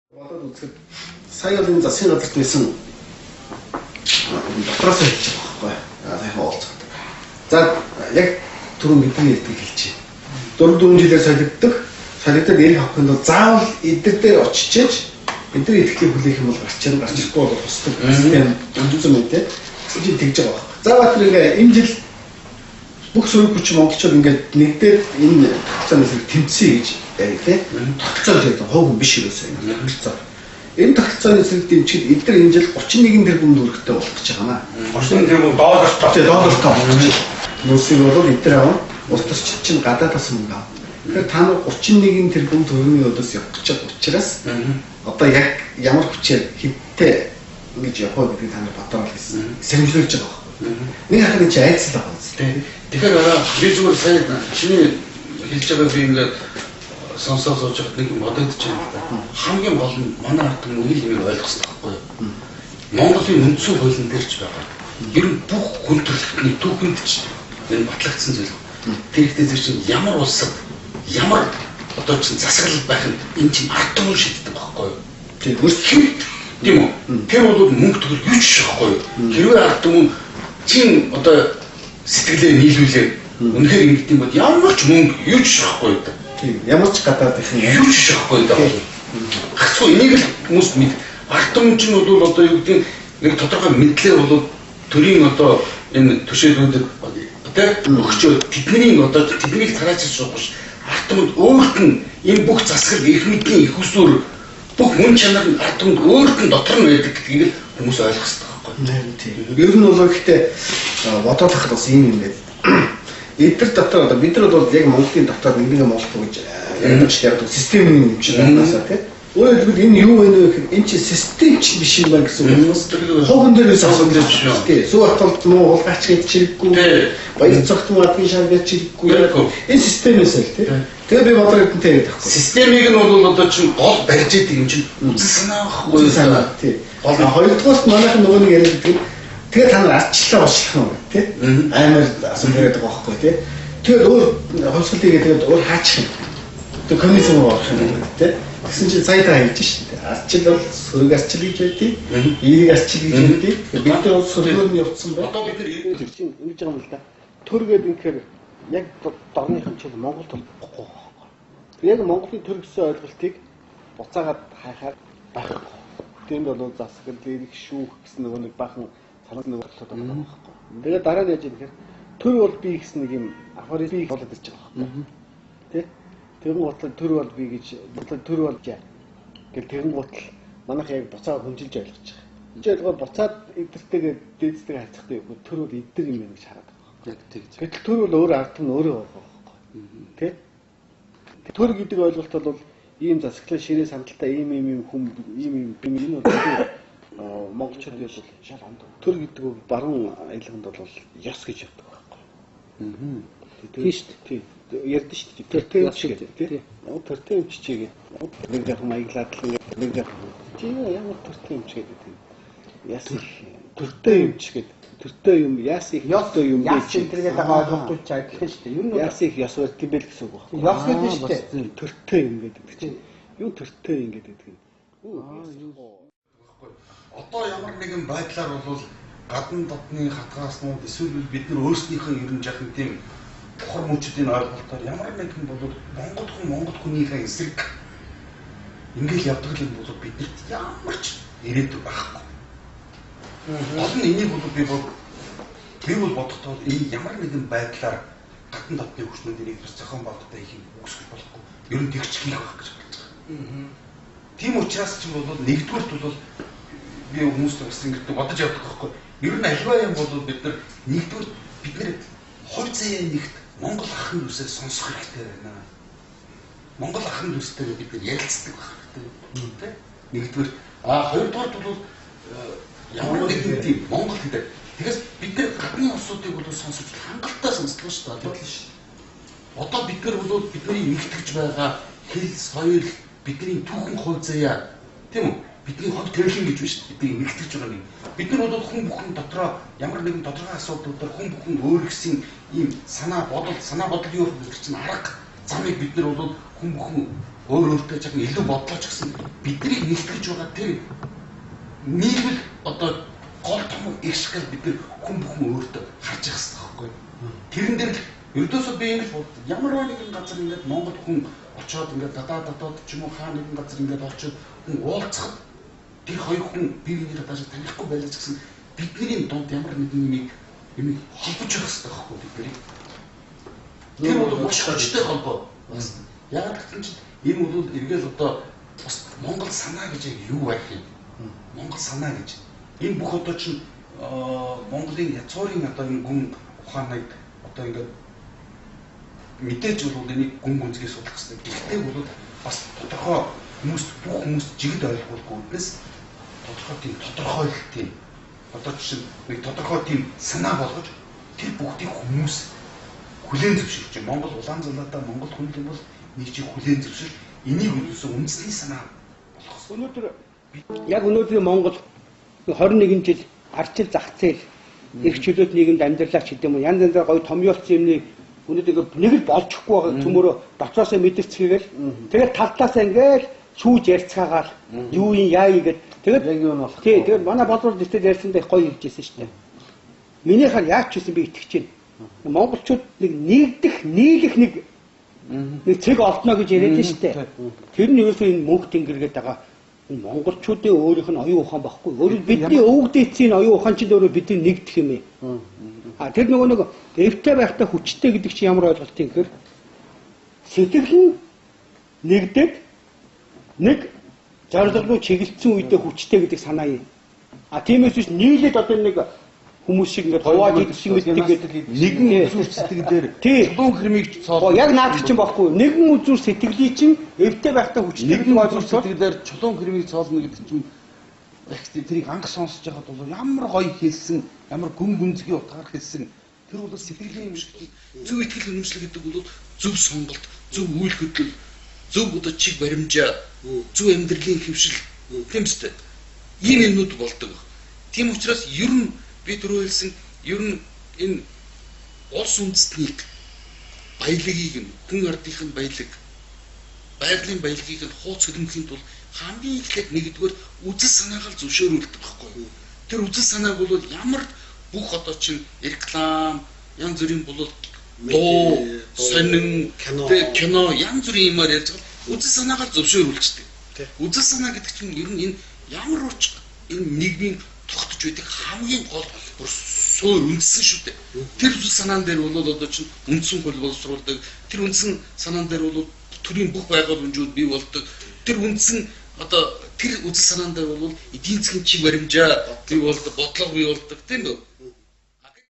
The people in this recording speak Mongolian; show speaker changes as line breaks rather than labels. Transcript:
Бодоод үзэхэд сая бол энэ засгийн газарт байсан дотроос хэлж байгаа байхгүй. Сайхан уулзах. За яг түрүүн бидний ярьдаг хэлчихье. 4 жилээр солигддог. Солигдоод эрг авахын тулд заавал эдгээр дээр очиж эдгээр итгэлийг хүлээх юм бол гарч ирнэ, гарч ирэхгүй бол бусдаг систем дэмжсэн мэт те. Тэгсэн чинь тэгж байгаа байхгүй. За Баатар ингээ энэ жил бүх сөрөг хүчин монголчууд ингээд нэгдээд энэ тогтолцооны эсрэг тэмцэе гэж ярив те. Тогтолцоо гэж ярьдаг хувь хүн биш ерөөсөө энэ тогтолцоо. Энэ тогтолцооны эсрэг дэмжихэд эдгээр энэ жил 31 тэрбум төгрөгтэй болох гэж байгаа маа.
31 тэрбум доллартай.
Тэгээ доллартай болох гэж. Нүсийг бол эдгээр авна. Улс төрчид чинь гадаадаас мөнгө авна. Тэгэхээр та нар 31 тэрбум төгрөгийн өдөөс явах гэж байгаа учраас одоо яг ямар хүчээр хинтээ ингэж явах вэ гэдгийг та нар бодоорой гэсэн. Сэрэмжлүүлж байгаа байхгүй. Нэг харахад чи айцлаа байгаа юм.
Тэгэхээр би зүгээр сая чиний хэлж байгааг би ингээд сонсоо сууж байхад нэг юм бодогдож байна л да. Хамгийн гол нь манай ард түмэн нэг юм ойлгох хэрэгтэй байхгүй юу? Монголын үндсэн хуулийн дээр ч байгаа. Ер нь бүх хүн төрөлхтний түүхэнд ч энэ батлагдсан зүйл. Тэр ихтэй зэрэг чинь ямар улсад ямар одоо чинь засаглал байх нь энэ чинь ард түмэн шийддэг байхгүй юу?
Тийм.
Тийм үү? Тэр бол мөнгө төгрөг юу ч байхгүй юу? Хэрвээ ард түмэн чинь одоо сэтгэлээ нийлүүлээ үнэхээр ингэдэг юм бол ямар ч мөнгө юу ч шахахгүй юу?
Тийм. Ямар ч гадаадынхан
юу ч шахахгүй юу? Гацгүй энийг л хүмүүс мэд. Ард түмэн чинь бол одоо юу гэдэг нэг тодорхой мэдлэр бол төрийн одоо энэ төшөөлүүдэд тэ өгчөө тэдний одоо тэднийг тараачиж суух биш. Ард түмэнд өөрт нь энэ бүх засаглал эрх мэдлийн их усүр бүх мөн чанар нь ард түмэнд өөрт нь дотор нь байдаг гэдгийг л хүмүүс ойлгох хэрэгтэй байхгүй.
Тийм. Ер нь бол гэхдээ бодоод байхад бас ийм юм байна. Эдгээр дотор одоо бид нар бол яг Монголын дотор нэг нэг молохгүй гэж ярьдаг шүү дээ. Системийн юм чинь байгаасаа тийм. Өөрөөр хэлбэл энэ юу вэ гэхээр энэ чинь систем чинь биш юм байна гэсэн хүмүүс хувь хүн дээр
асуудал биш юм.
Тийм. Сүү аталт муу хулгайч гэж чирэггүй. Баяр цогт муу адгийн шар гэж чирэггүй. Энэ системээс л тийм. Тэгээ би бодлоо эрдэнтэй яриад байхгүй.
Системийг нь бол одоо чинь гол барьж идэг юм чинь үзэл санаа байхгүй
юу? Санаа тийм. Гол хоёрдугаарт манайхан нөгөө нэг яриад байдаг. Тэгээ та нар ардчлалаа уучлах юм тий. Аймаар асуудал яриад байгаа байхгүй тий. Тэгээд өөр хувьсгал хийгээд тэгээд өөр хаачих юм. Тэгээд коммунизм руу орох юм тий. Тэгсэн чинь сая та хэлж шин. Ардчил бол сөрөг ардчил гэж байдгийг, эерэг ардчил гэж байдгийг. Бид нар бол сөргөөр нь явцсан байна.
Одоо бид нар
тэр чинь ингэж байгаа юм л да. Төр гэдэг инхээр яг дорныхан чинь Монголд болохгүй байхгүй. Яг Монголын төр гэсэн ойлголтыг буцаагаад хайхаар байхгүй. Тэнд бол засаглал, эрх шүүх гэсэн нөгөө нэг баахан санаа нэг ойлголтод байгаа байхгүй. Тэгээд дараа нь яаж юм гэхээр төр бол би гэсэн нэг юм афоризм болоод ирж байгаа байхгүй. Тэ? Тэгэн гутал төр бол би гэж төр бол гэл тэгэн гутал манайх яг буцаа хөнжилж ойлгож байгаа. Энд ойлгоод буцаад эдэртэйгээ дээдстэйгээ харьцахтай юу төр бол эдэр юм байна гэж хараад байгаа байхгүй.
Яг тэгж.
Гэтэл төр бол өөр ард түмэн өөрөө байгаа байхгүй. Тэ? Төр гэдэг ойлголт бол ийм засаглал ширээ сандалтай ийм ийм ийм хүм ийм ийм юм энэ бол монголчууд бол шал онд. Төр гэдэг үг баруун аялганд бол ёс гэж явдаг байхгүй.
Тийм шүү дээ.
Тийм. Ярьдэн шүү дээ. Төртэй юм шиг тий. Төртэй юм чичээгээ. Нэг жоохон маяглаад л нэг жоохон. Чи ямар төртэй юм ч гэдэг. Яс их төртэй юм ч гэдэг. Төртэй юм яс их ёстой юм
бэ чи. Яс тэргээд байгаа ойлгохгүй ч адилхан шүү дээ. Ер нь
яс их ёс барьд юм бэ л гэсэн үг байхгүй.
Ёс гэдэг шүү дээ.
Төртэй юм гэдэг чинь. Юу төртэй юм гэдэг юм.
Одоо ямар нэгэн байдлаар бол гадна дотны хатгааснууд эсвэл бид нар өөрснийхөө ер нь жаахан тийм бухар мөчүүдийн ойлголтоор ямар нэгэн бол Монгол хүн Монгол хүнийхээ эсрэг ингээл явдаг юм бол биднэрт ямар ч ирээдүй байхгүй. Гол нь энийг бол би бол бодохдоо энэ ямар нэгэн байдлаар гадна дотны хүчнүүд энийг бас зохион байгуулалтаа хийх үүсгэж болохгүй. Ер нь тэгч хийх байх гэж бодож байгаа. Тийм учраас ч юм бол нэгдүгüрт бол би хүмүүст бас ингэж бодож явдаг байхгүй. Ер нь альва юм бол бид нар нэгдүгээр бид нар хувь заяа нэгт Монгол ахын дүүсээ сонсох хэрэгтэй байна. Монгол ахын дүүстэйгээ бид нар ярилцдаг байх хэрэгтэй. Тэ? Нэгдүгээр хоёрдугаарт бол ямар нэгэн тийм Монгол гэдэг. Тэгээс бид нар гадны улсуудыг бол сонсож хангалттай сонсдгоо шүү дээ. Одоо бид нар бол бидний нэгтгэж байгаа хэл, соёл, бидний түүхэн хувь заяа тийм үү? Бидний хувь тавилан гэж байна шүү дээ. Бидний нэгтгэж байгаа нэг. Бид нар бол хүн бүхэн дотроо ямар нэгэн тодорхой асуудлуудаар хүн бүхэн өөргөсөн ийм санаа бодол юу вэ гэдэг чинь арга замыг бид нар бол хүн бүхэн өөр өөртөө жоохон илүү бодлооч гэсэн биднийг нийлтгэж байгаа тэр нийлбэл одоо гол том эрсгэл бид нар хүн бүхэн өөртөө харж явах хэрэгтэй байхгүй. Тэрэн дээр л ердөөсөө би ингэж боддог. Ямар нэгэн газар ингээд Монгол хүн очоод ингээд дотоод ч юм уу хаа нэгэн газар ингээд очоод хүн уулзахад тэр хоёр хүн бие биенийгээ даашаа танихгүй байлаа ч гэсэн бидний дунд ямар нэгэн юм холбож явах хэрэгтэй байхгүй бид нарыг. Тэр бол маш хүчтэй холбоо. Яагаад гэвэл чинь энэ бол эргээл одоо бас Монгол санаа гэж яг юу байх юм? Монгол санаа гэж. Энэ бүх одоо чинь Монголын язгуурын одоо энэ гүн ухааныг одоо ингээд мэдээж бол энийг гүн гүнзгий судлах хэрэгтэй. Гэхдээ бол бас тодорхой хүмүүс бүх хүмүүс жигд ойлгохгүй үднэс тодорхой тийм тодорхойлолт тийм одоо жишээ нэг тодорхой тийм санаа болгож тэр бүгдийг хүмүүс хүлээн зөвшөөрч Монгол улаан зулаадаа Монгол хүн юм бол нэг чиг хүлээн зөвшөөрч энийг өдөөсөө үндэсний санаа болгох.
Өнөөдөр яг өнөөдрийн Монгол 21 жил арчил зах зээл эрх чөлөөт нийгэмд амьдралаа ч гэдэм үү янз янзаар гоё томьёолцсон юмны өнөөдөр нэг л болчихгүй байгаа төмөрөө дотроосоо мэдэрцгээгээл тэгээд тал талаасаа ингээл шүүж ярьцгаагаал юу юм яа юм гэд тэгээд
яг юу нь болох.
Тий, тэгээд манай бодлого дэтэл ярьсандаа их гоё хэлжсэн шүү дээ. Минийхаар яаж ч гэсэн би итгэж байна. Монголчууд нэг нэгдэх, нийлэх нэг цэг олдно гэж яриад шүү дээ. Тэр нь ерөөсөө энэ мөнх тэнгэр гэдэг байгаа. Энэ монголчуудын өөрийнх нь оюун ухаан байхгүй. Өөрөөр бидний өвөг дээдсийн оюун ухаан чинь өөрөө бидний нэгдэх юм ээ. А тэр нөгөө нэг эвтэй байхдаа хүчтэй гэдэг чинь ямар ойлголт юм гэхээр сэтгэл нь нэгдээд нэг зорилго руу чиглэсэн үедээ хүчтэй гэдэг санаа юм. А тиймээс биш нийлээд одоо нэг хүмүүс шиг ингээд хувааж идсэн гэдэг
нэгэн үзүүр сэтгэлээр чулуун хэрмийг цоол.
Яг наад чинь байхгүй. Нэгэн үзүүр сэтгэлийн чинь эвтэй байхдаа хүчтэй
гэдэг ойлголт сэтгэлээр чулуун хэрмийг цоолно гэдэг чинь тэрийг анх сонсож байхад бол ямар гоё хэлсэн, ямар гүн гүнзгий утгаар хэлсэн. Тэр бол сэтгэлийн юм шиг. Зөв итгэл үнэмшил гэдэг бол зөв сонголт, зөв үйл хөдлөл, зөв одоо чиг баримжаа, зөв амьдралын хэвшил тийм үстэй. Ийм юмнууд болдог. Тийм учраас ер нь би түрүү хэлсэн ер нь энэ улс үндэстнийг баялагийг нь хүн ардынх нь баялаг, байгалийн баялагийг нь хууц хөлөмөхийн тулд хамгийн эхлээд нэгдүгээр үзэл санаагаар зөвшөөрүүлдэг байхгүй юу? Тэр үзэл санааг бол ямар бүх одоо чинь реклам, янз бүрийн бол дуу, сонин, кино янз бүрийн юмар ярьж байгаа үзэл санаагаар зөвшөөрүүлчихдэг. Үзэл санаа гэдэг чинь ер нь энэ ямар уч энэ нийгмийн тогтож байдаг хамгийн гол бүр суур үндсэн шүү дээ. Тэр үзэл санаан дээр бол одоо чинь үндсэн хууль боловсруулдаг. Тэр үндсэн санаан дээр бол төрийн бүх байгууламжууд бий болдог. Тэр үндсэн одоо тэр үзэл санаан дээр бол эдийн засгийн чиг баримжаа бий болдог, бодлого бий болдог, тийм үү?